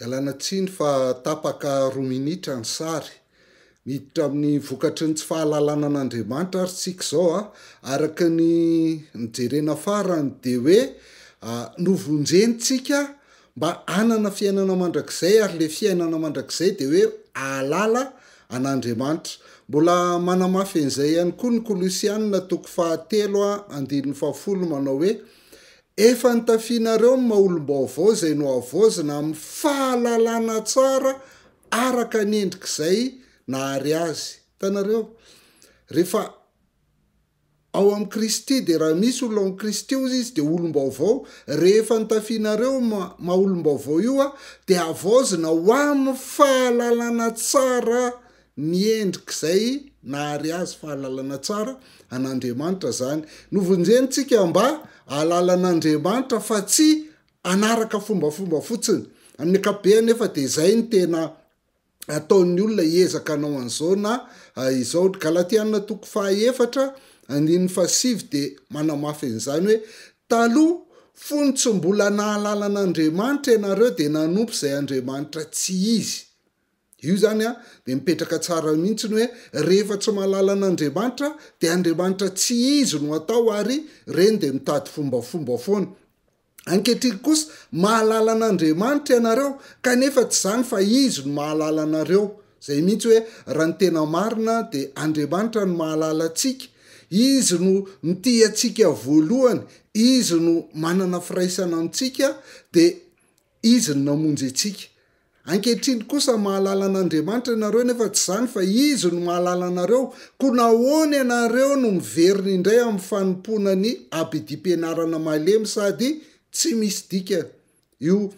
Ialana tsiny fa tapaka roa minitra ny sary. Miditra amin'ny vokatry ny tsy fahalalana an'Andriamanitra ary tsika izao a. Araka ny nijerena farany dia hoe novonjeny tsika mba hanana fiainana mandrakizay ary le fiainana mandrakizay dia hoe hahalala an'Andriamanitra. Mbola manamafy an'izay ihany koa ny Kolosianina toko fahatelo andininy fahafolo manao hoe Efa nitafianareo ny maha olom-baovao izay nohavaozina amin'ny fahalalana tsara araka ny endrik'izay nahary azy. Hitanareo? Rehefa ao amin'i Kristy dia raha misy olona ao amin'i Kristy hozy izy dia olom-baovao. Rehefa nitafianareo maha olom-baovao io dia havaozina ho amin'ny fahalalana tsara ny endrik'izay nahary azy fahalalana tsara an'Andriamanitra zany. Novonjeny tsika mba hahalala an'Andriamanitra fa tsy hanaraka fombafomba fotsiny. Amin'ny ankapobeny anefa dia izay no tena ataon'ny olona hiezaka hanao an'izao na izao. Galatiana toko fahaefatra andininy fahasivy dia manamafy an'izany hoe taloha fony tsy mbola nahalala an'Andriamanitra ianareo dia nanompo izay Andriamanitra tsy izy. Io zany an, dia mipetraka tsara mihitsy ny hoe rehefa tsy mahalala an'Andriamanitra dia Andriamanitra tsy izy no atao ary ireny dia mitady fombafomba foana. Ankehitriny kosa mahalala an'Andriamanitra ianareo kanefa tsy izany fa izy no mahalala anareo. Izay mihitsy hoe raha ny tena marina dia Andriamanitra no mahalala antsika, izy no mitia antsika voalohany, izy no manana firaisana amintsika dia Izy no namonjy antsika. Ankehitriny kosa mahalala an'Andriamanitra ianareo nefa tsy izany fa Izy no mahalala anareo, koa nahoana ianareo no miverina indray amin'ny fanompoana ny abidim-pianarana malemy sady tsy misy dikany? Io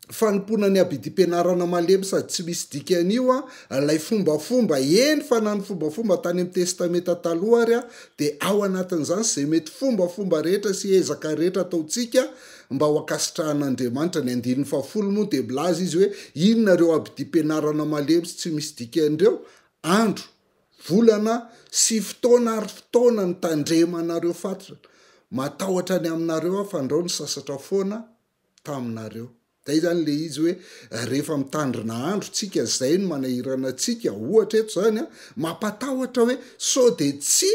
fanompoana ny abidim-pianarana malemy sady tsy misy dikany io ilay fombafomba, eny fa na ny fombafomba tany amin'ny Testamenta Taloha ary dia ao anatin'izany izay mety fombafomba rehetra sy ezaka rehetra ataontsika mba ho ankasitrahan'Andriamanitra. Ny andininy fahafolo moa dia milaza izy hoe inona ireo abidim-pianarana malemy sy tsy misy dikany ireo, andro, volana sy fotoana ary fotoana nitandremanareo fatratra. Matahotra ny aminareo aho fandrao nisasatra foana taminareo. Zay izany le izy hoe rehefa mitandrina andro tsika zay no manahirana antsika, ohatra eto zany an, mampatahotra hoe sao de tsy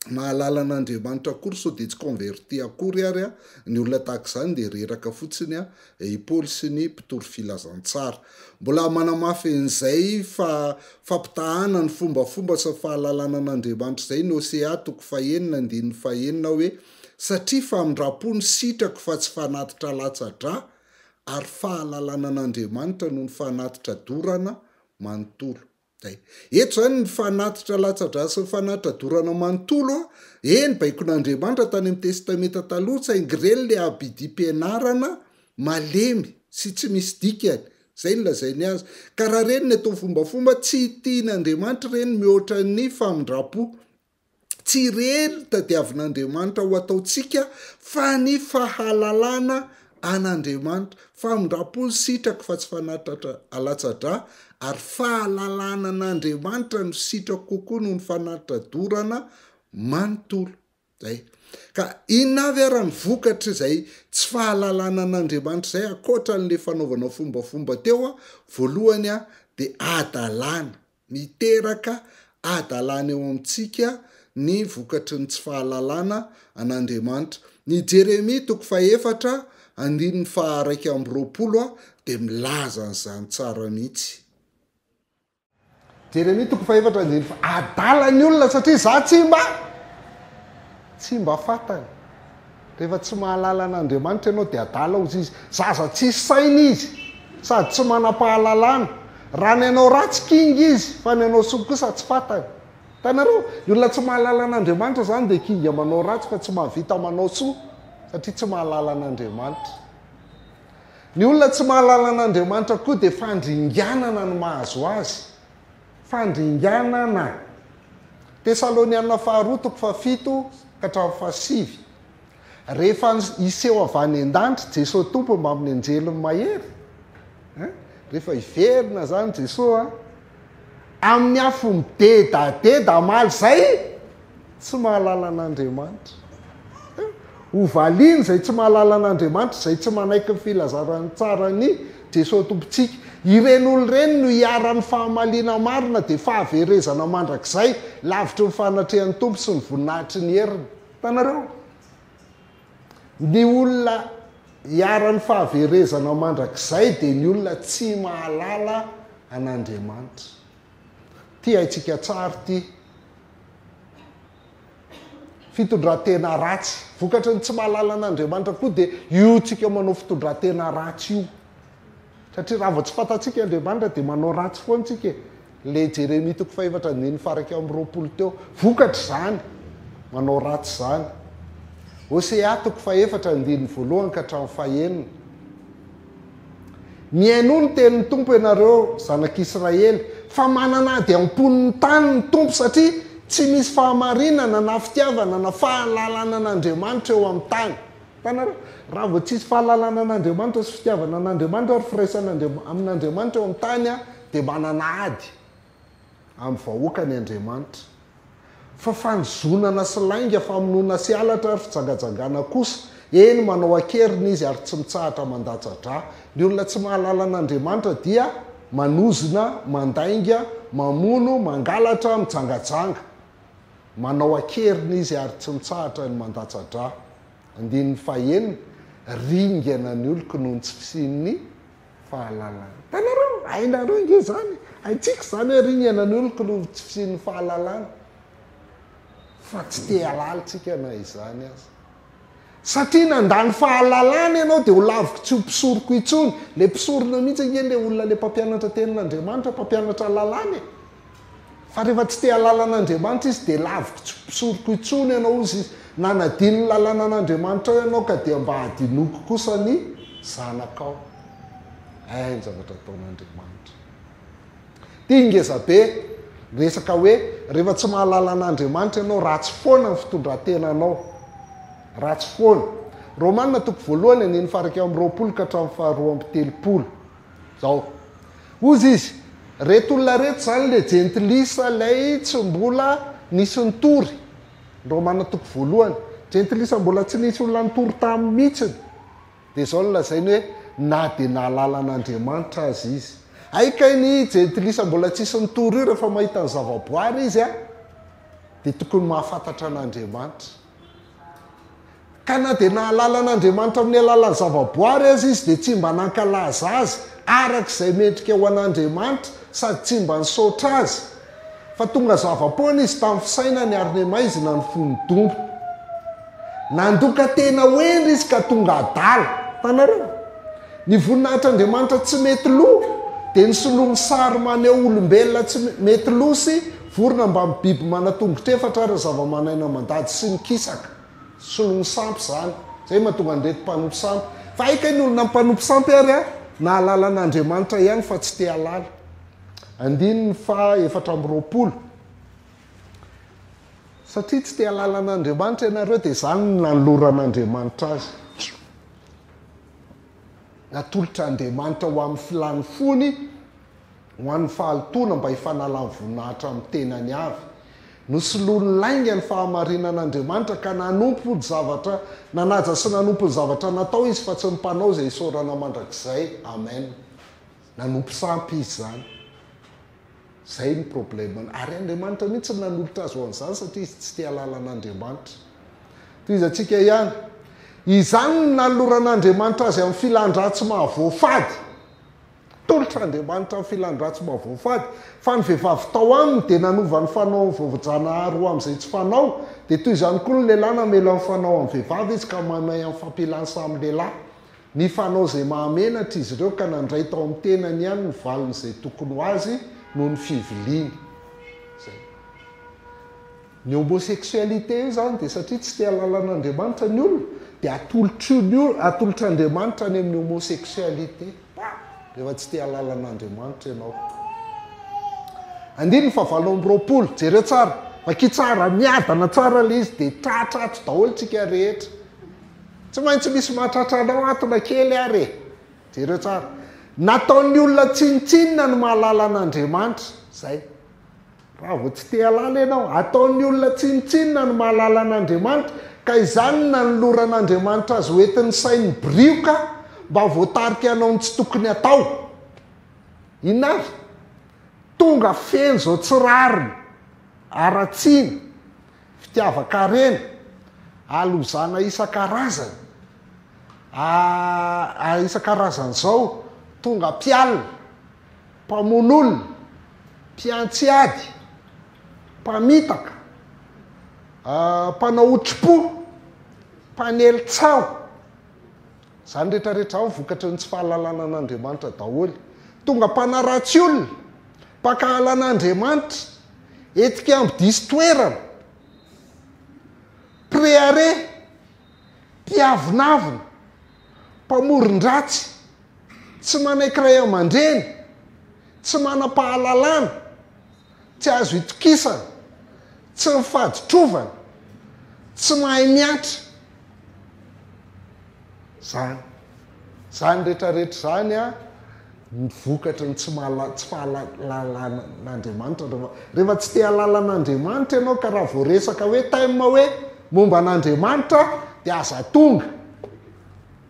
mahalala an'Andriamanitra akory sao dia tsy converti akory ary ny olona tahaka izany dia reraka fotsiny i Paoly sy ny mpitory filazantsara. Mbola manamafy an'izay fa fampitahana ny fombafomba sy ny fahalalana an'Andriamanitra izay ny Hosea toko fahenina andininy fahenina hoe satria famindram-po no sitrako fa tsy fanatitra latsa-drà ary fahalalana an'Andriamanitra noho ny fanatitra dorana manontolo. Zay. Eto zany ny fanatitra latsa-drà sy ny fanatitra dorana manontolo a, eny baikon'Andriamanitra tany amin'ny Testamenta Taloha saingy ireny le abidim-pianarana malemy sy tsy misy dikany, zay no lazainy azy. Ka raha ireny ny atao fombafomba, tsy tian'Andriamanitra ireny mihoatra ny famindram-po. Tsy irery no tadiavin'Andriamanitra ho ataontsika fa ny fahalalana an'Andriamanitra. Famindram-po ny sitrako fa tsy fanatatra alatsa-drà ary fahalalana an'Andriamanitra no sitrako kokoa noho ny fanatitra dorana manontolo. Zay. Ka inona avy ara ny vokatr'izay tsy fahalalana an'Andriamanitra izay ankoatra an'le fanaovana fombafomba teo? Voalohany dia hadalana. Miteraka hadalana eo amintsika ny vokatry ny tsy fahalalana an'Andriamanitra. Ny Jeremia toko fahefatra andininy faha-21 dia milaza an'izany tsara mihitsy. Jeremia toko fahefatra andininy faha. Adala ny olona satria izaho tsy mba tsy mba fantany. Rehefa tsy mahalala an'Andriamanitra ianao dia adala hozy izy. Zaza tsisy saina izy sady tsy manam-pahalalana. Raha ny hanao ratsy kinga izy fa ny hanao soa kosa tsy fantany. Hitanareo? Ny olona tsy mahalala an'Andriamanitra izany dia kinga manao ratsy fa tsy mahavita manao soa satria tsy mahalala an'Andriamanitra. Ny olona tsy mahalala an'Andriamanitra koa dia fandringanana no mahazo azy. Fandringanana. Tesaloniana faharoa toko fahafito ka hatramin'ny fahasivy. Rehefa hiseho avy any an-danitra Jesoa Tompo mbamin'ny anjeliny mahery, hein, rehefa hiverina izany Jesoa amin'ny afo midedadeda hamaly izay tsy mahalala an'Andriamanitra. Hovaliany izay tsy mahalala an'Andriamanitra, izay tsy manaiky ny filazantsaran'i Jesoa Tompontsika. Ireny olona ireny no iharan'ny fahamaliana marina, dia fahaverezana mandrakizay, lavitry ny fanatrehan'ny Tompo sy ny voninahitry ny heriny. Hitanareo? Ny olona iharan'ny fahaverezana mandrakizay dia ny olona tsy mahalala an'Andriamanitra. Ity haintsika tsara ity. Fitondran-tena ratsy. Vokatry ny tsy mahalala an'Andriamanitra koa dia io tsika manao fitondran-tena ratsy io. Satria raha vao tsy fantatsika Andriamanitra dia manao ratsy foana tsika e. Ilay Jeremia toko fahefatra andininy faha-21 teo. Vokatr'izany, manao ratsy izany. Hosea toko fahefatra andininy voalohany ka hatramin'ny fahenina. Mihainoa ny tenin'ny Tompo ianareo zanak'Israely, fa manana ady am-pon'ny tany ny Tompo, satria tsy misy fahamarinana na fitiavana na fahalalana an'Andriamanitra eo amin'ny tany. Hitanareo? Raha vao tsisy fahalalana an'Andriamanitra sy fitiavana an'Andriamanitra ary firaisana amin'Andriamanitra eo amin'ny tany, dia manana ady amin'ny vahoakany Andriamanitra. Fa fanozonana sy lainga, famonoana sy halatra ary fijangajangana kosa, eny, manao an-keriny izy ary tsy mitsahatra mandatsa-drà. Ny olona tsy mahalala an'Andriamanitra dia manozona, mandainga, mamono, mangalatra, mijangajanga. Manao an-keriny izy ary tsy mitsahatra ny mandatsa-drà. Andininy fahenina, Ringana ny oloko noho ny tsy fisian'ny fahalalana. Hitanareo? Hainareo ange izany e! Haintsika izany hoe ringana ny oloko noho ny tsy fisian'ny fahalalana. Fa tsy te hahalala isika na izany aza. Satria nandà ny fahalalana ianao dia ho laviko tsy ho mpisoroko intsony. Ilay mpisorona mihitsy ange ilay olona ilay mpampianatra tenin'Andriamanitra, mpampianatra lalàna e! Fa rehefa tsy te hahalala an'Andriamanitra izy dia laviko tsy ho mpisoroko intsony ianao hozy izy. Nanadino ny lalànan'Andriamanitrao ianao ka dia mba hadinoiko kosa ny zanakao. Hay ny zavatra ataon'Andriamanitra. Ity ngeza be resaka hoe rehefa tsy mahalala an'Andriamanitra ianao ratsy foana ny fitondran-tenanao. Ratsy foana. Romana toko voalohany andininy faha-21 ka hatramin'ny faha-32. Zao. Hozy izy, reto olona reto zany le jentilisa lay tsy mbola nisy nitory, Romana toko voalohany, jentilisa mbola tsy nisy olona nitory taminy mihitsiny, de zao no lazainy hoe na de nahalala an'Andriamanitra aza izy. Hay kay ny jentilisa mbola tsisy nitory io rehefa mahita ny zavaboary izy a, de tokony mahafantatra an'Andriamanitra. Ka na dia nahalala an'Andriamanitra amin'ny alalan'ny zavaboary aza izy dia tsy mba nankalaza Azy araka izay mendrika ho an'Andriamanitra sady tsy mba nisaotra Azy. Fa tonga zava-poana izy tamin'ny fisainany ary nihamaizina ny fony donto. Nandoka tena ho hendry izy ka tonga adala. Hitanareo? Ny voninahitr'Andriamanitra tsy mety lo dia nisoloany sary maneho olombelona tsy mety lo sy vorona mbamin'ny biby manan-tongotr'efatra ary ny zava-manaina mandady sy ny kisaka. Soloany sampy izany. Izay mahatonga an'ireto mpanompo sampy. Fa hay kay ny olona mpanompo sampy ary a, nahalala an'Andriamanitra ihany fa tsy te halala. Andininy faha 24. Satria tsy te halala an'Andriamanitra ianareo dia izany no nanoloran'Andriamanitra azy. Natolotr'Andriamanitra ho amin'ny filan'ny fony, ho an'ny fahalotoana mba hifanalan'ny voninahitra amin'ny tenany avy. Nosoloany lainga ny fahamarinan'Andriamanitra ka nanompo ny zavatra, nanaja sy nanompo ny zavatra natao izy fa tsy ny Mpanao izay isaorana mandrakizay. Amen. Nanompo sampy izy izany. Zay ny problème-ny. Ary Andriamanitra mihitsy no nanolotra azy ho an'izany satria izy tsy te hahalala an'Andriamanitra. Tohizantsika ihany. Izany no nanoloran'Andriamanitra azy amin'ny filan-dratsy mahavoafady. Tolotr'Andriamanitra amin'ny filan-dratsy mahavoafady. Fa ny vehivavy tao aminy dia nanova ny fanaony voajanahary ho amin'izay tsy fanao. Dia toy izany koa ny lehilahy namela ny fanao amin'ny vehivavy izy ka maimay amin'ny fampilany samy lehilahy. Nifanao izay mahamenatra izy ireo ka nandray tao amin'ny tenany ihany ny valin'izay tokony ho azy noho ny fiviliany. Izay. Ny homosexualité io izany dia satria tsy te hahalala an'Andriamanitra ny olona dia atolotr'io ny olona, atolotr'Andriamanitra any amin'ny homosexualité. Rehefa tsy te hahalala an'Andriamanitra ianao. Andininy faha-28, jereo tsara, vakia tsara, miadana tsara ilay izy dia tratra ato daholo tsika rehetra. Tsy maintsy misy mahatratra anao ato na kely ary e! Jereo tsara. Nataon'ny olona tsinontsinona ny mahalala an'Andriamanitra. Zay. Raha vao tsy te hahalala ianao, ataon'ny olona tsinontsinona ny mahalala an'Andriamanitra, Ka izany no nanoloran'Andriamanitra azy ho entin'ny sainy birioka mba ho voatarika hanao ny tsy tokony hatao. Inona ary? Tonga feno izao tsy rariny, haratsiana, fitiavan-karena, halozana isan-karazany, a isan-karazany izao, tonga mpialona, mpamono olona, mpiantsy ady, mpamitaka, mpanao otri-po, mpanely tsaho. Izany rehetra rehetra izany vokatry ny tsy fahalalana an'Andriamanitra daholo. Tonga mpanaratsy olona, mpankahala an'Andriamanitra, etikambo diso toerana, mpirehareha, mpiavonavona, mpamoron-dratsy, tsy manaiky ray aman-dreny, tsy manam-pahalalana, tsy azo itokisana, tsy mifaditrovana, tsy mahay miantra. Izany. Izany rehetra rehetra izany an, ny vokatry ny tsy mahala, tsy fahalalan'Andriamanitra. Rehefa, rehefa tsy te hahalala an'Andriamanitra ianao ka raha vao resaka hoe thème hoe momba an'Andriamanitra dia aza tonga.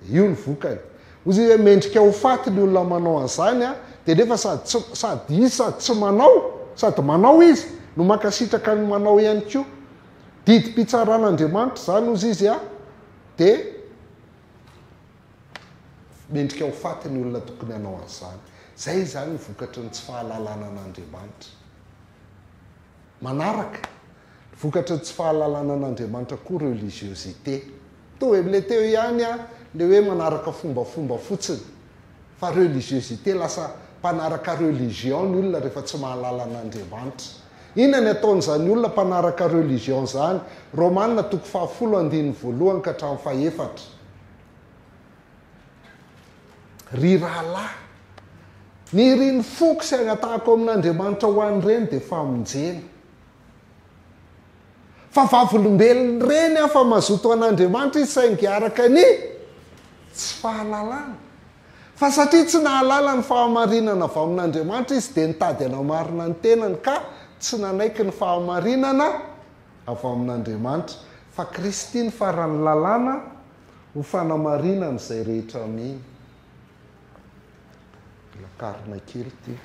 Dia io ny vokany. Hoy izy hoe mendrika ho faty ny olona manao an'izany an, dia nefa sady tsy, sady izy sady tsy manao, sady manao izy no mankasitraka ny manao ihany koa. Didim-pitsaran'Andriamanitra izany hozy izy an, dia mendrika ho faty ny olona tokony hanao an'izany. Izay izany ny vokatry ny tsy fahalalana an'Andriamanitra. Manaraka, ny vokatry ny tsy fahalalana an'Andriamanitra koa religiosité. Mitovy amin'ilay teo ihany ilay hoe manaraka fombafomba fotsiny. Fa religiosité, lasa mpanaraka religion ny olona rehefa tsy mahalala an'Andriamanitra. Inona ny ataon'izany olona mpanaraka religion izany? Romana toko fahafolo andininy voalohany ka hatramin'ny fahefatra. Ry rahalahy, ny irin'ny foko sy angatahako amin'Andriamanitra ho an'ireny dia famonjena. Fa vavolombelon'ireny aho fa mazoto an'Andriamanitra izy saingy araka ny tsy fahalalana. Fa satria tsy nahalala ny fahamarinana avy amin'Andriamanitra izy dia nitady hanamarina ny tenany ka tsy nanaiky ny fahamarinana avy amin'Andriamanitra. Fa Kristy ny faran'ny lalàna ho fanamarinana izay rehetra mino. Mila karina kely ity.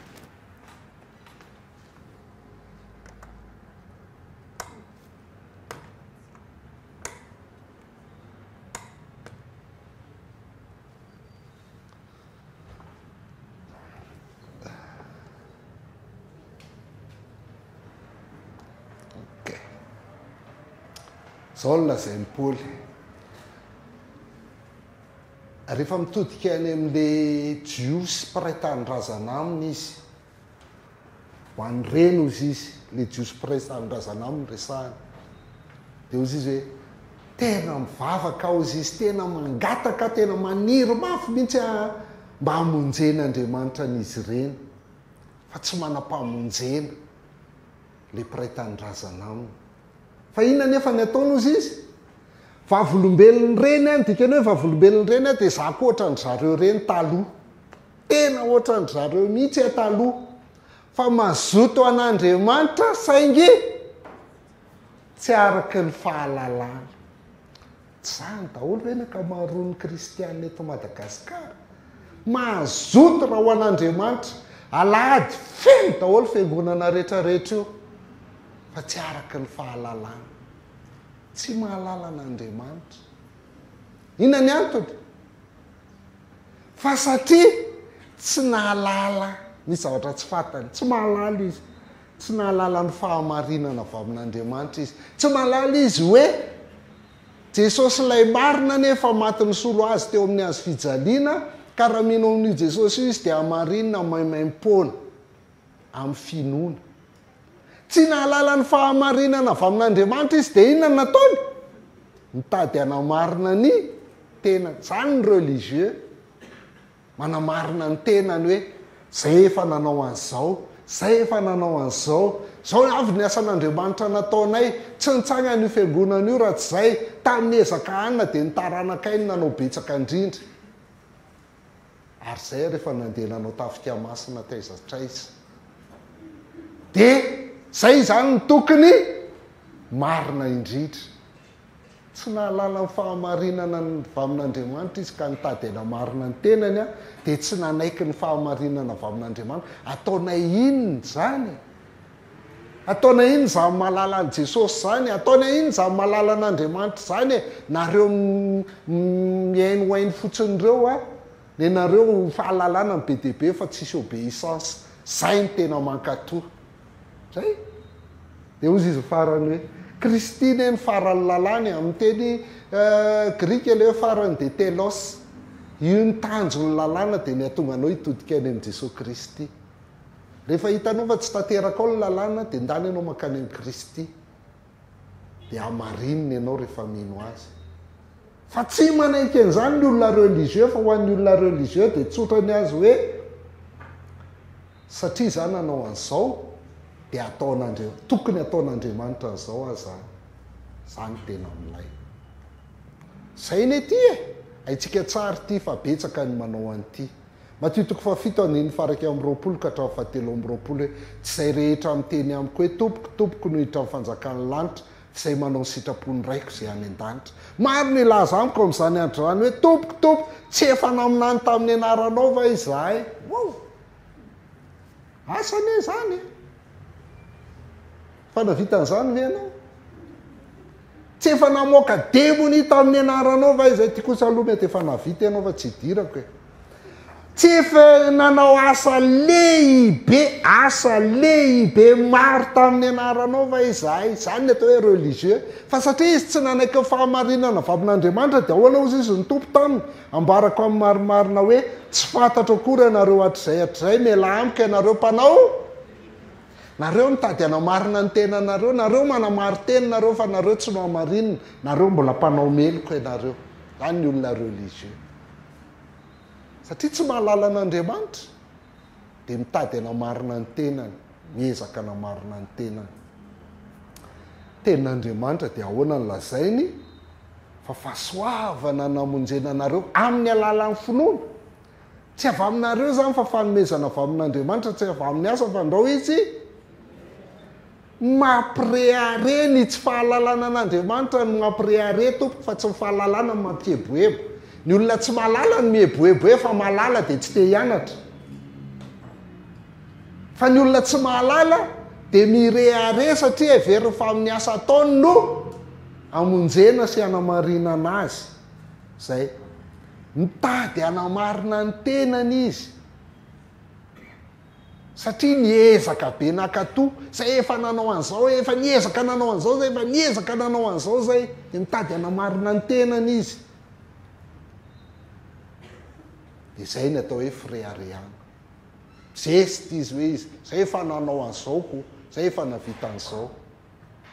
Ok. Izao no lazain'i Paoly. Rehefa mitodika any amin'ilay Jiosy mpiray tanindrazana aminy izy, Ho an'ireny, hozy izy, ilay Jiosy mpiray tanindrazana aminy resahiny. Dia hozy izy hoe, Tena mivavaka aho, hozy izy, tena mangataka aho, tena maniry mafy mihitsy aho mba hamonjen'Andriamanitra an'izy ireny, fa tsy manam-pamonjena ilay mpiray tanindrazana aminy. Fa inona anefa ny ataony, hozy izy? Vavolombelon'ireny aho, ny dikan'ny hoe vavolombelon'ireny aho dia izaho koa ohatran-dry zareo ireny taloha. Tena ohatran-dry zareo mihitsy aho taloha. Fa mazoto an'Andriamanitra saingy tsy araka ny fahalalana. Tsy izany daholo ve ny ankamaroan'ny kristiana eto Madagasikara? Mazoto raha ho an'Andriamanitra. Alahady feno daholo fiangonana rehetrarehetra io. Fa tsy araka ny fahalalana. Tsy mahalala an'Andriamanitra. Inona ny antony? Fa satria tsy nahalala, misy zavatra tsy fantany, tsy mahalala izy, tsy nahalala ny fahamarinana avy amin'Andriamanitra izy. Tsy mahalala izy hoe Jesosy ilay marina anie efa maty nisolo azy teo amin'ny hazo fijaliana, ka raha mino amin'io Jesosy io izy dia hamarinina maimaimpoana amin'ny finoana. Tsy nahalala ny fahamarinana avy amin'Andriamanitra izy, dia inona no nataony? Nitady hanamarina ny tenany. Izany ny religieux. Manamarina ny tenany hoe, zay efa nanao an'izao, zay efa nanao an'izao, izao avy ny asan'Andriamanitra nataonay, tsy nitsangana io fiangonana io raha tsy izay, tamin'ny ezaka anona dia ny taranakay no nanao betsaka indrindra. Ary izay ary efa nandeha nanao tafika masina taiza hatraiza. Dia izay izany no tokony marina indrindra. Tsy nahalala ny fahamarinana avy amin'Andriamanitra izy ka nitady hanamarina ny tenany dia tsy nanaiky ny fahamarinana avy amin'Andriamanitra. Ataonay inona izany e? Ataonay inona izany mahalala an'i Jesosy izany e? Ataonay inona izany mahalala an'Andriamanitra izany e? Nareo mihainohaino fotsiny ireo a! Nenareo fahalalana no be dia be fa tsisy obéissance. Zay no tena mankato. Zay. Dia hozy izy farany hoe, Kristy anie ny faran'ny lalàna e. Amin'ny teny grika ilay hoe farany dia telos. Io ny tanjon'ny lalàna dia ny hahatonga anao hitodika any amin'i Jesoa Kristy. Rehefa hitanao fa tsy tanteraka ao ny lalàna dia ndana ianao mankany amin'i Kristy. Dia hamarinina ianao rehefa mino Azy. Fa tsy manaiky an'izany ny olona religieux fa ho an'ny olona religieux dia tsotra ny azy hoe satria za nanao an'izao dia ataon'Andria tokony ataon'Andriamanitra an'izao aho zany. Zany tena milay. Zay ny aty e! Haintsika tsara ity fa betsaka ny manao an'ity. Matio toko fahafito andininy faha-21 ka hatramin'ny fahatelo amby roapolo hoe tsy izay rehetra miteny amiko hoe Tompoko, Tompoko no hiditra amin'ny fanjakan'ny lanitra Izay manao ny sitrapon'ny Raiko izay any an-danitra. Maro no hilaza amiko amin'izany andro izany hoe, Tompoko, Tompoko, tsy efa naminany tamin'ny anaranao va izahay? Wow! Asa anie izany e! Fa nahavita an'izany ve ianao? Tsy efa namoaka demonia tamin'ny anaranao va izahay? Ity kosa aloha mety efa nahavita ianao fa tsy idirako e. Tsy efa nanao asa lehibe, asa lehibe maro tamin'ny anaranao va izahay? Izany ny atao hoe religieux. Fa satria izy tsy nanaiky ny fahamarinana avy amin'Andriamanitra dia ahoana hozy izy ny Tompo taminy? Ambarako amin'ny marimarina hoe tsy fantatro akory ianareo hatrizay hatrizay, mialà amiko ianareo mpanao Nareo mitady hanamarina ny tenanareo, nareo manamarin-tena nareo fa nareo tsy nohamarinina, nareo mbola mpanao meloka ianareo. Izany ny olona religieux. Satria tsy mahalala an'Andriamanitra dia mitady hanamarina ny tenany, miezaka hanamarina ny tenany. Tenin'Andriamanitra dia ahoana no lazainy? Fa fahasoavana namonjena anareo amin'ny alalan'ny finoana. Tsy avy aminareo izany fa fanomezana avy amin'Andriamanitra, tsy avy amin'ny asa fa ndrao izy Mampirehareha ny tsy fahalalana an'Andriamanitra no mampirehareha tompoko fa tsy ny fahalalana no mampieboebo. Ny olona tsy mahalala no mieboebo hoe fa mahalala dia tsy te hianatra. Fa ny olona tsy mahalala dia mirehareha satria heveriny fa amin'ny asa ataony no hamonjena sy hanamarinana azy. Zay. Mitady hanamarina ny tenany izy. Satria niezaka be nakato, zay efa nanao an'izao, efa niezaka nanao an'izao zay, efa niezaka nanao an'izao zay, dia mitady hanamarina ny tenany izy. Dia izay ny atao hoe fireharehana. Zesta izy hoe izy, zay efa nanao an'izao ko, zay efa nahavita an'izao.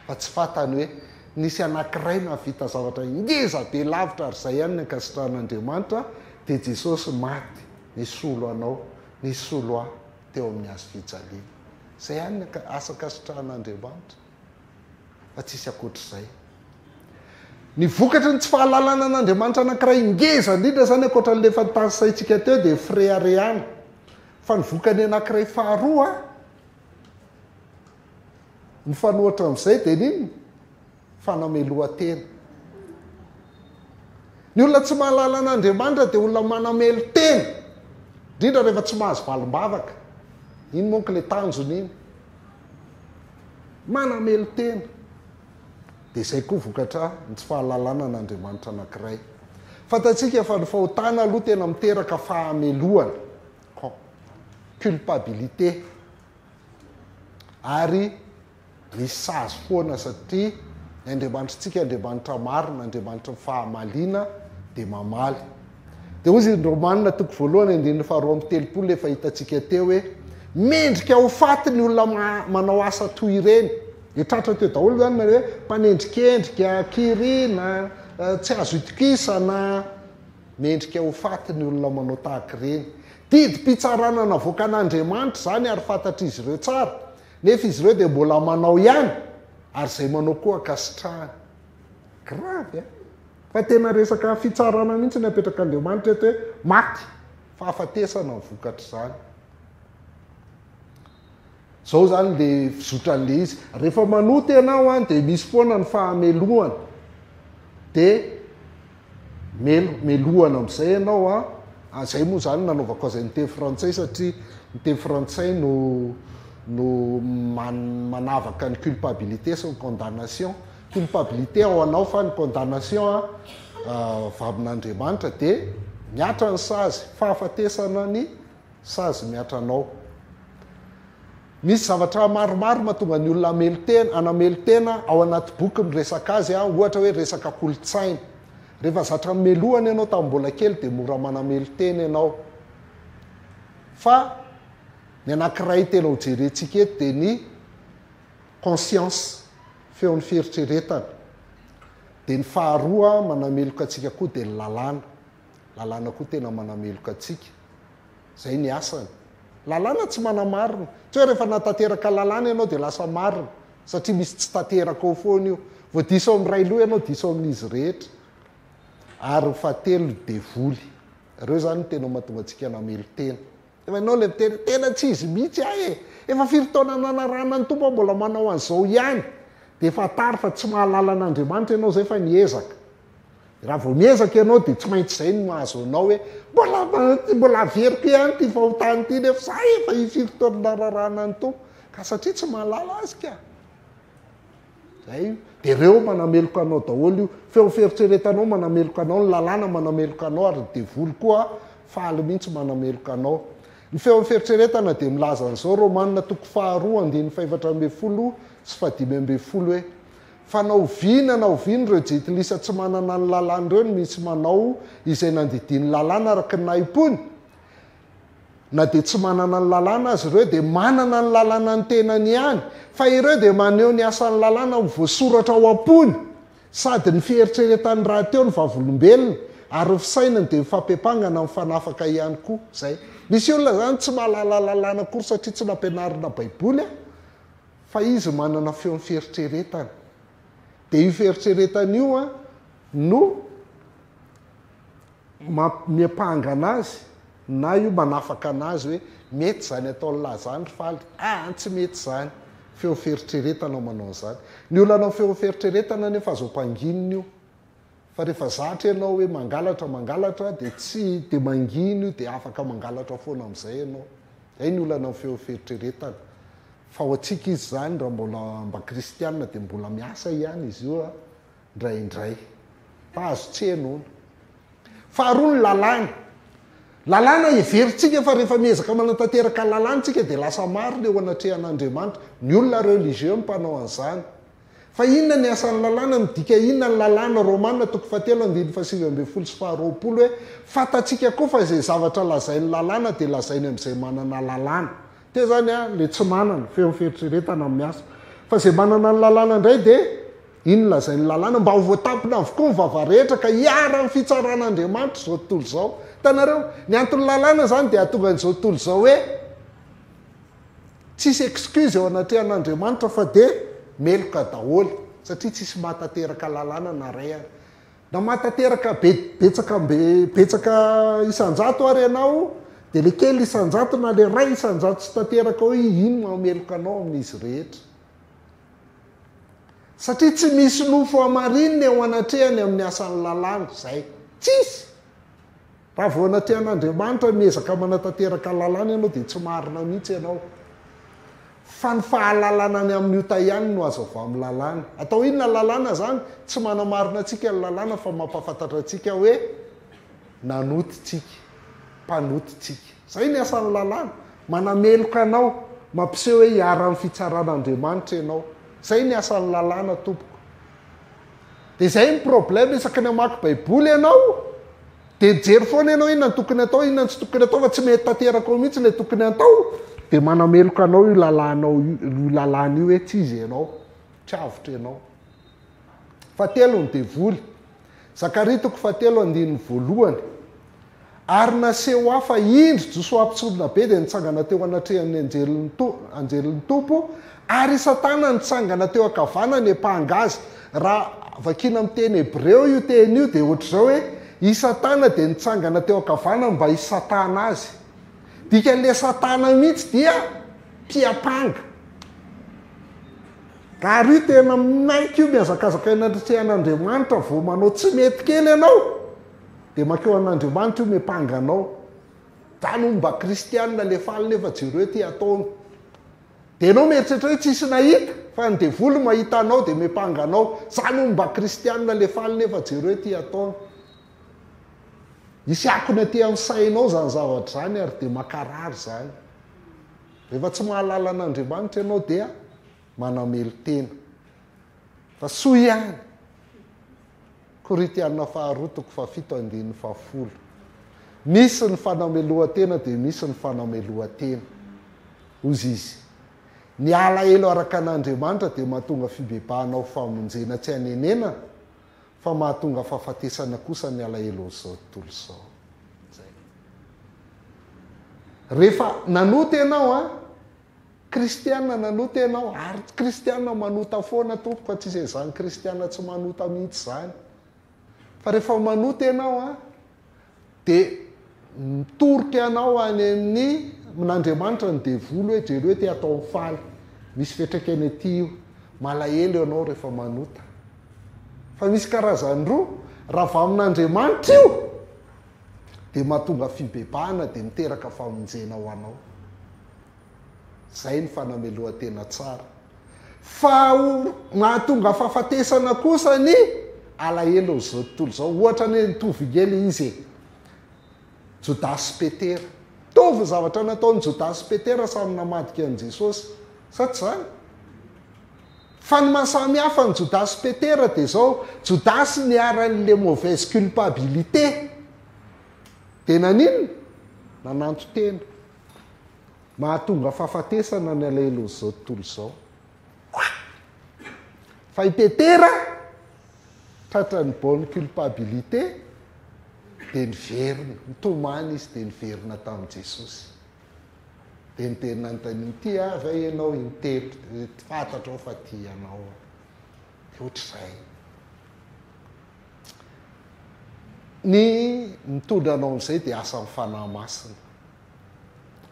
Fa tsy fantany hoe nisy anankiray nahavita zavatra ngeza be lavitra ary izay ihany ny ankasitrahan'Andriamanitra, dia Jesosy maty nisolo anao. Nisolo ahy teo amin'ny hazo fijaliana. Izay ihany ny asa ankasitrahan'Andriamanitra, fa tsisy ankoatr'izay. Ny vokatry ny tsy fahalalana an'Andriamanitra anankiray ngeza indrindra izany ankoatra an'ilay efa notanisaintsika teo dia fireharehana. Fa ny vokany anankiray faharoa, mifanohitra amin'izay dia ny inona? Fanamelohan-tena. Ny olona tsy mahalala an'Andriamanitra dia olona manamelo-tena, indrindra rehefa tsy mahazo valim-bavaka. Iny manko ilay tanjona iny. Manamelo-tena. Dia izay koa vokatra ny tsy fahalalana an'Andriamanitra anankiray. Fantatsika fa ny fahotana aloha tena miteraka fahamelohana, culpabilité, ary Misy sazy foana satria ny Andriamanitritsika Andriamanitra marina, Andriamanitry ny fahamaliana dia mamaly. Dia hozy ny Romana toko voalohany andininy faharoa amby telopolo efa hitantsika teo hoe mendrika ho faty ny olona manao asa toy ireny. Dia tratra teo daholo izany ny hoe mpanendrikendrika, kirina, tsy azo itokisana. Mendrika ho faty ny olona manao tahaka ireny. Didim-pitsarana navoakan'Andriamanitra izany ary fantatr'izy ireo tsara. Nefa izy ireo dia mbola manao ihany ary izay manao koa ankasitrahany. Grave an! Fa tena resaka fitsarana mihitsy ny apetrak'Andriamanitra eto hoe maty, fahafatesana ny vokatr'izany. Izao izany le fizotran'le izy. Rehefa manota ianao an dia misy foana ny fahamelohana. Dia melo, melohana amin'izay ianao an, ah, izay moa izany nanaovako azy amin'ny teny frantsay satria ny teny frantsay no no man, manavaka ny culpabilité sy ny condamnation. Culpabilité ao anao fa ny condamnation an, avy amin'Andriamanitra dia mihatra ny sazy, fahafatesana ny sazy mihatra anao. Misy zavatra maromaro mahatonga ny olona hamelon-tena, hanamelo-tena ao anaty boky miresaka azy, ohatra hoe resaka kolontsaina. Rehefa zatra melohana ianao tamin'ny mbola kely dia mora manamelo-tena ianao. Fa ny anankiray tena ho jerentsika eto dia ny conscience, feon'ny fieritreretana. Dia ny faharoa manameloka antsika koa dia ny lalàna. Lalàna koa tena manameloka antsika. Zay ny asany. Lalàna tsy manamarina. Tsy hoe rehefa nahatanteraka lalàna ianao dia lasa marina. Satria misy tsy tanteraka ao foana io. Vao diso amin'ny iray loha ianao, diso amin'izy rehetra. Ary ny fahatelo, ny devoly. Ireo izany no tena mahatonga antsika namelo-tena. Efa ianao ilay miteny, tena tsy izy mihitsy aho e! Efa firy taona nanarahana ny Tompo aho mbola manao an'izao ihany. Dia fantaro fa tsy mahalala an'Andriamanitra ianao izay fa niezaka. Raha vao miezaka ianao dia tsy maintsy izay no mahazo anao hoe mbola mbola averiko ihany ity fahotana ity nefa za efa impiry taona nararahana ny Tompo ka satria tsy mahalala azy ka. Zay io. Dia ireo manameloka anao daholo io. Feo fieritreretanao manameloka anao, ny lalàna manameloka anao ary ny devoly koa faly mihitsy manameloka anao. Ny feon'ny fieritreretana dia milaza an'izao Romana toko faharoa andininy fahefatra ambin'ny folo sy fahadimy ambin'ny folo hoe Fa na oviana na oviana ireo jentilisa tsy manana ny lalàna ireo no misy manao izay nandidian'ny lalàna araka ny nahim-pony, na dia tsy manana ny lalàna aza ireo dia manana ny lalànan'ny tenany ihany, fa ireo dia maneho ny asan'ny lalàna ho voasoratra ao am-pony, sady ny fieritreretany rahateo ny vavolombelona, ary ny fisainany dia mifampempangana mifanafaka ihany koa. Izay. Misy olona izany tsy mahalala lalàna akory satria tsy nampianarina baiboly a! Fa izy manana feon'ny fieritreretana. Dia io fieritreretana io an, no mamp- miampanga anazy na io manafaka anazy hoe mety izany ataon'lah izany ry Faly, aa tsy mety izany. Feon'ny fieritreretana manao an'izany. Ny olana amin'ny feon'ny fieritreretana anefa azo ampanginina io. Fa rehefa zatra ianao hoe mangalatra mangalatra dia tsy dia mangina io dia afaka mangalatra foana amin'izay ianao. Izay ny olana amin'ny feo fieritreretana. Fa ho antsika izy izany raha mbola mba kristiana dia mbola miasa ihany izy io indraindray. Fa azo tsy henoina. Faharoa ny lalàna. Lalàna heverintsika fa rehefa miezaka manatanteraka lalàna isika dia lasa marina eo anatrehan'Andriamanitra. Ny olona religieux no mpanao an'izany. Fa inona ny asan'ny lalàna? Midika inona ny lalàna? Romana toko fahatelo andininy fahasivy ambin'ny folo sy faharoapolo hoe, Fantatsika koa fa izay zavatra lazain'ny lalàna dia lazainy amin'izay manana lalàna. Teo izany an, ilay tsy manana, feon'ny fieritreretana no miasa. Fa izay manana ny lalàna indray dia, inona lazain'ny lalàna? Mba ho voatampina avokoa ny vava rehetra ka hiharan'ny fitsaran'Andriamanitra izao tontolo izao. Hitanareo? Ny anton'ny lalàna izany dia hahatonga an'izao tontolo izao hoe, Tsisy excuse eo anatrehan'Andriamanitra fa dia meloka daholo satria tsisy mahatanteraka lalàna na ray ary. Na mahatanteraka be betsaka be betsaka isan-jato ary ianao dia le kely isan-jato na le ray isan-jato tsy tanteraka ao iny mahameloka anao amin'izy rehetra. Satria tsy misy nofo hamarinina eo anatrehany amin'ny asan'ny lalàna. Zay. Tsisy. Raha vao anatrehan'Andriamanitra miezaka manatanteraka lalàna ianao dia tsy marina mihitsy ianao. Fa ny fahalalana ny amin'ny ota ihany no azo avy amin'ny lalàna. Atao inona ny lalàna izany? Tsy manamarina antsika ny lalàna fa mampahafantatra antsika hoe nanota isika, mpanota isika. Izay ny asan'ny lalàna. Manameloka anao, mampiseho hoe iharan'ny fitsaran'Andriamanitra ianao. Izay ny asan'ny lalàna tompoko. Dia izay ny problème isaky ny hamaky baiboly ianao dia mijery foana ianao inona no tokony atao inona no tsy tokony atao fa tsy mety tanteraka ao mihitsy ilay tokony atao dia manameloka anao io lalànao io lalàna io hoe tsy izy ianao, tsy avotra ianao. Fahatelo ny devoly. Zakaria toko fahatelo andininy voalohany. Ary naseho ahy fa indro Josoa mpisoronabe dia nitsangana teo anatrehan'ny anjelin'ny anjelin'ny Tompo, ary i Satana nitsangana teo ankavanany hiampanga azy. Raha vakiana amin'ny teny hebreo io teny io dia ohatr'izao hoe, i Satana dia nitsangana teo ankavanany mba hisatana azy. Dikan'ilay Satana mihitsy dia mpiampanga. Ary io tena miaiky io mihazakazaka eny anatrehan'Andriamanitra vao manao tsy mety kely ianao dia mankeo an'Andriamanitra io miampanga anao. Zany hono mba kristianina le faly nefa jereo ty ataony. Dia ianao mieritreritra hoe tsisy nahita fa ny devoly mahita anao dia miampanga anao. Zany hono mba kristianina le faly nefa jereo ty ataony. Hisy akony aty amin'ny sainao izany zavatra izany ary dia mankarary izany. Rehefa tsy mahalala an'Andriamanitra ianao dia manamelo-tena. Fa soa ihany. Korintiana faharoa toko fahafito andininy fahafolo. Misy ny fanamelohan-tena dia misy ny fanamelohan-tena. Hozy izy. Ny alahelo araka an'Andriamanitra dia mahatonga fibebahana ho famonjena tsy hanenenana, fa mahatonga fahafatesana kosa ny alahelon'izao tontolo izao. Zay. Rehefa nanota ianao an, kristiana nanota ianao, ary kristiana manota foana tompoko fa tsisy an'izany kristiana tsy manota mihitsy izany. Fa rehefa manota ianao an, Dia mitorika anao any amin'ny amin'Andriamanitra ny devoly hoe jereo ity ataony faly. Misy fiantraikany aty io. Malahelo ianao rehefa manota. Fa misy karazany roa, raha avy amin'Andriamanitra io dia mahatonga fibebahana dia miteraka famonjena ho anao. Izay ny fanamelohan-tena tsara. Fa mahatonga fahafatesana kosa ny alahelon'izao tontolo izao. Ohatra anie nitovy ange ilay izy e. Jodasy sy Petera. Mitovy ny zavatra nataon'i Jodasy sy Petera samy namadika an'i Jesosy. Sa tsy izany? Fa ny maha samy hafa an'i Jodasy sy Petera dia izao, Jodasy niharan'ilay mauvaise culpabilité. Dia naninona? Nananton-tena. Mahatonga fahafatesana ny alahelon'izao tontolo izao. Fa i Petera, tratran'ny bonne culpabilité, dia niverina, nitomany izy dia niverina tamin'i Jesosy. Dia niteny nanontaniany, tia ahy ve ianao intelo? Dia fantatrao fa tia anao aho. Dia ohatr'izay. Ny mitondra anao amin'izay dia asan'ny Fanahy Masina.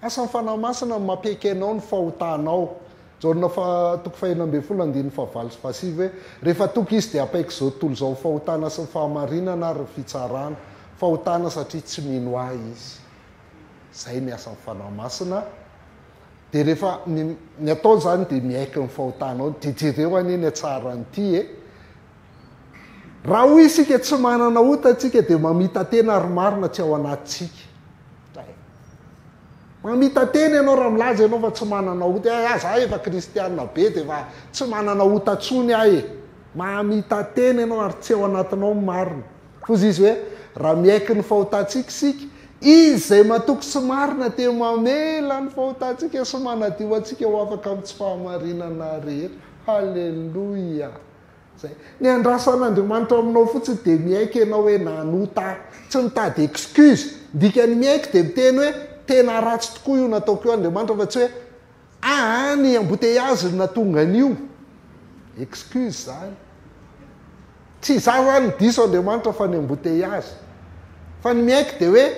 Asan'ny Fanahy Masina ny mampiaiky anao ny fahotanao. Jaona faha toko fahenina ambin'ny folo andininy fahavalo sy fahasivy hoe, Rehefa tonga Izy dia hampaiky izao tontolo izao ny fahotana sy ny fahamarinana ary ny fitsarana. Fahotana satria tsy mino Ahy izy. Izay ny asan'ny Fanahy Masina. Dia rehefa ny ny ataony izany dia miaiky ny fahotanao. Dia jereo anie ny hatsaran'ity e. Raha hoy isika tsy manana ota isika dia mamita-tena ary marina tsy ao anatintsika. Zay. Mamita-tena ianao raha milaza ianao fa tsy manana ota. Eh, za efa kristiana be dia efa tsy manana ota tsony aho e. Mamita-tena ianao ary tsy ao anatinao ny marina. Hozy izy hoe, raha miaiky ny fahotantsika isika, Izy izay matoky sy marina dia mamela ny fahotantsika sy manadio antsika ho afaka amin'ny tsy fahamarinana rehetra. Haleloia! Zay. Ny andrasan'Andriamanitra aminao fotsiny dia miaiky ianao hoe nanota aho. Tsy mitady excuse. Ny dikan'ny miaiky dia miteny hoe tena ratsy tokoa io nataoko io Andriamanitra fa tsy hoe aa ny embouteillage no nahatonga an'io. Excuse zany. Tsy izaho zany no diso Andriamanitra fa ny embouteillage. Fa ny miaiky dia hoe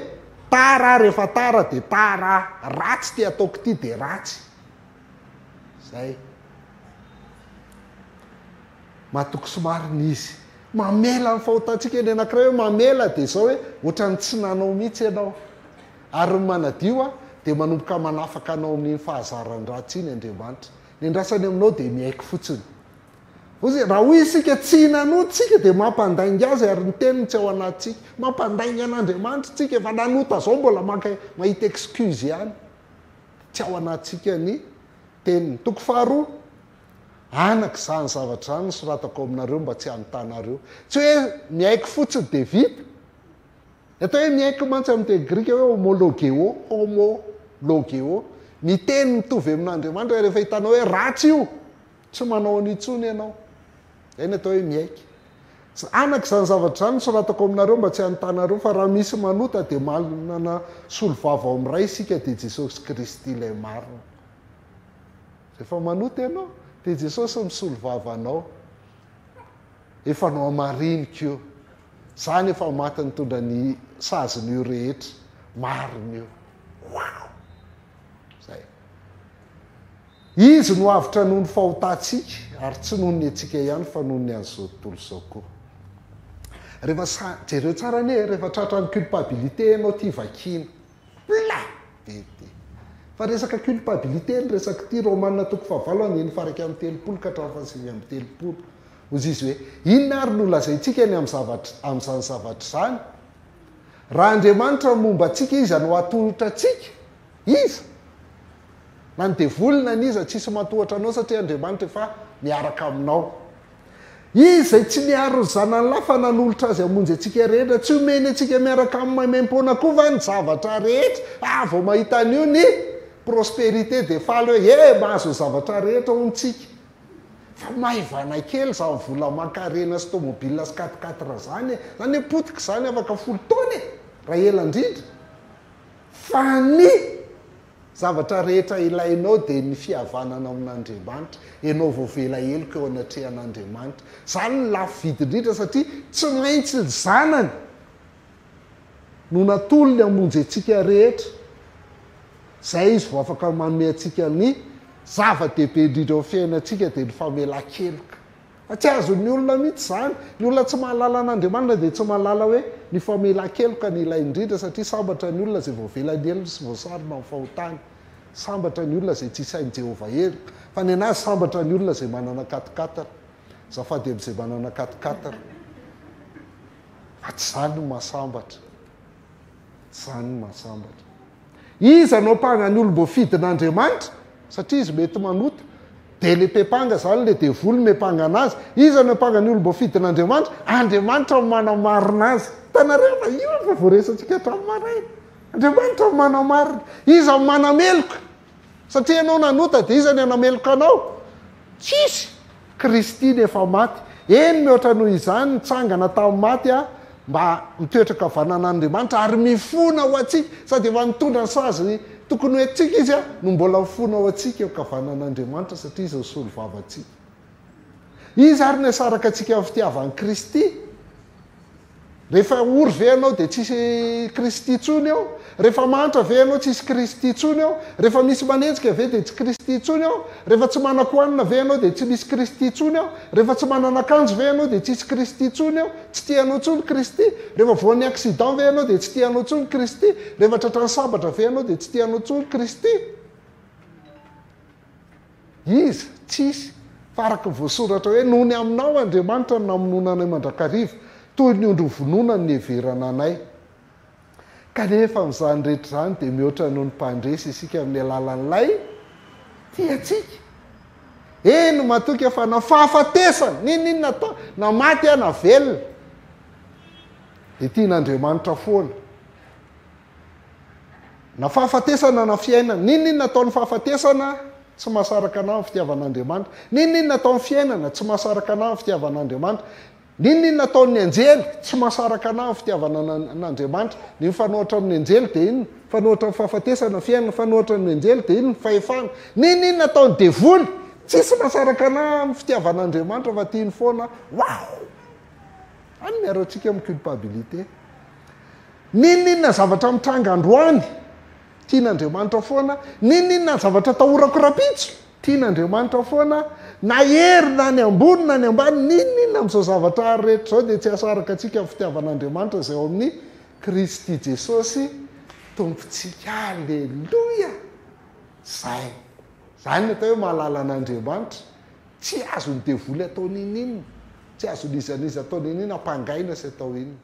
tara aho rehefa tara dia tara aho. Ratsy ity ataoko ity dia ratsy. Zay. Matoky sy marina Izy. Mamela ny fahotantsika. Ny anankiray hoe mamela dia izao hoe ohatran'ny tsy nanao mihitsy ianao. Ary ny manadio dia manomboka manafaka anao amin'iny fahazaran-dratsy iny Andriamanitra. Ny andrasany aminao dia miaiky fotsiny. Hoy raha hoy isika tsy nanota isika dia mampandainga Azy ary ny teniny tsy ao anatintsika. Mampandainga an'Andriamanitra isika. Efa nanota izao mbola maka mahita excuse ihany. Tsy ao anatintsika ny teniny. Toko faharoa, Anaka, izany zavatra izany no soratako aminareo mba tsy hanotanareo. Tsy hoe miaiky fotsiny dia vita. Ny atao hoe miaiky mantsy amin'ny teny grika hoe homologeo, homo-logeo, miteny mitovy amin'Andriamanitra, rehefa hitanao hoe ratsy io, tsy manao an'io intsony ianao. Izay ny atao hoe miaiky. Anaka, izany zavatra izany no soratako aminareo mba tsy hanotanareo, fa raha misy manota dia manana solovava ao amin'ny Ray isika, dia Jesosy Kristy ilay marina. Rehefa manota ianao, dia Jesosy misolo vava anao. Efa nohamariniko io. Izany efa maty nitondra ny sazin'io rehetra. Marina io. Wow! Zay. Izy no avotra noho ny fahotantsika, ary tsy noho ny antsika ihany fa noho ny an'izao tontolo izao koa. Rehefa sa, jereo tsara anie e, rehefa tratran'ny culpabilité ianao ity vakiana. Pla! Be ity. Fa resaka culpabilité ny resaka ity, Romana toko fahavalo andininy faha 31 ka hatramin'ny faha 39. Hozy izy hoe, Inona ary no lazaintsika ny amin'ny zavatra, amin'izany zavatra izany? Raha Andriamanitra no momba antsika, iza no hahatohitra antsika? Iza? Na ny devoly na n'iza tsisy matohatra anao satria Andriamanitra efa miaraka aminao. Izy izay tsy niaro ny zanany lahy fa nanolotra azy hamonjy antsika rehetra, tsy omeny antsika miaraka aminy maimaimpoana koa va ny zavatra rehetra? Ah vao mahita an'io ny prospérité dia faly hoe eh mahazo ny zavatra rehetra hono tsika. Fa maivana kely izany vola aman-karena sy tomobile sy quatre quatre izany e. Izany hoe potika izany afaka folo taona e, raha ela indrindra. Fa ny zavatra rehetra ilainao dia ny fihavanana amin'Andriamanitra. Ianao voavela heloka eo anatrehan'Andriamanitra. Izany no lafo vidy indrindra satria tsy maintsy ny Zanany no natolony hamonjy antsika rehetra. Izay Izy vao afaka manome antsika ny zava-dehibe indrindra eo amin'ny fiainantsika dia ny famelan-keloka. Fa tsy azon'ny olona mihitsy izany. Ny olona tsy mahalala an'Andriamanitra dia tsy mahalala hoe ny famelan-keloka no ilainy indrindra satria sambatra ny olona izay voavela ny helony sy voasarona amin'ny fahotany. Sambatra ny olona izay tsy isain'i Jehovah heloka. Fa ny an'azy sambatra ny olona izay manana quatre-quatre. Azafady amin'izay manana quatre-quatre. Fa tsy izany no mahasambatra. Tsy izany no mahasambatra. Iza no ampanga ny olom-boafidin'Andriamanitra? Satria izy mety manota. Dia le mpepanga zany, le devoly mepanga anazy. Iza no ampanga ny olom-boafidin'Andriamanitra? Andriamanitra no manamarina azy. Hitanareo fa io efa voaresatsika hatramin'ny maraina. Andriamanitra no manamarina. Iza no manameloka? Satria ianao nanota dia iza ny hanameloka anao? Tsisy! Kristy no efa maty. Eny, mihoatra noho izany, nitsangana tamin'ny maty aho mba mitoetra ankavanan'Andriamanitra ary mifona ho antsika. Sady efa nitondra ny sazy tokony ho entintsika Izy no mbola mifona ho antsika eo ankavanan'Andriamanitra satria Izy no solovavantsika. Iza ary no hisaraka antsika amin'ny fitiavan'i Kristy? Rehefa ory ve ianao dia tsisy Kristy intsony eo? Rehefa mahantra ve ianao tsisy Kristy intsony eo? Rehefa misy manenjika ve dia tsy Kristy intsony eo? Rehefa tsy manan-kohanina ve ianao dia tsy misy Kristy intsony eo? Rehefa tsy manana akanjo ve ianao dia tsisy Kristy intsony eo? Tsy tia anao intsony Kristy? Rehefa voan'ny accident ve ianao dia tsy tia anao intsony Kristy? Rehefa tratran'ny sabatra ve ianao dia tsy tia anao intsony Kristy? Iza? Tsisy. Fa araka ny voasoratra hoe, Noho ny aminao, Andriamanitra, no namonoana anay mandrakariva, toy ny ondry hovonoina no niheverana anay. Kanefa amin'izany rehetra izany dia mihoatra noho ny mpandresy isika amin'ny alalan'ilay tia antsika. Eny, matoky aho fa na fahafatesana, n'inon'inona atao, na maty aho na velona, dia tian'Andriamanitra foana. Na fahafatesana na fiainana. N'inon'inona ataon'ny fahafatesana, tsy mahasaraka anah ny fitiavan'Andriamanitra. N'inon'inona ataon'ny fiainana, tsy mahasaraka anah ny fitiavan'Andriamanitra. N'inon'inona ataon'ny anjely, tsy mahasaraka anah ny fitiavana an'Andriamanitra. Ny mifanohitra amin'ny anjely dia inona? Mifanohitra amin'ny fahafatesana, fiainana. Mifanohitra amin'ny anjely dia inona? Fahefana. N'inon'inona ataon'ny devoly, tsisy mahasaraka anah amin'ny fitiavan'Andriamanitra fa tiany foana. Waouh! Any miaro antsika amin'ny culpabilité. N'inon'inona zavatra mitranga androany, tian'Andriamanitra foana. N'inon'inona zavatra atahorako rahampitso, tian'Andriamanitra foana. Na hery na ny ambony na ny ambany, n'inon'inona amin'izao zavatra rehetra izao dia tsy hahasaraka antsika amin'ny fitiavan'Andriamanitra izay ao amin'i Kristy Jesosy Tompontsika. Aleloia! Izay. Izany ny atao hoe mahalala an'Andriamanitra. Tsy azon'ny devoly atao n'inon'inona. Tsy azon'iza n'iza atao n'inon'inona, ampangaina sy atao inona.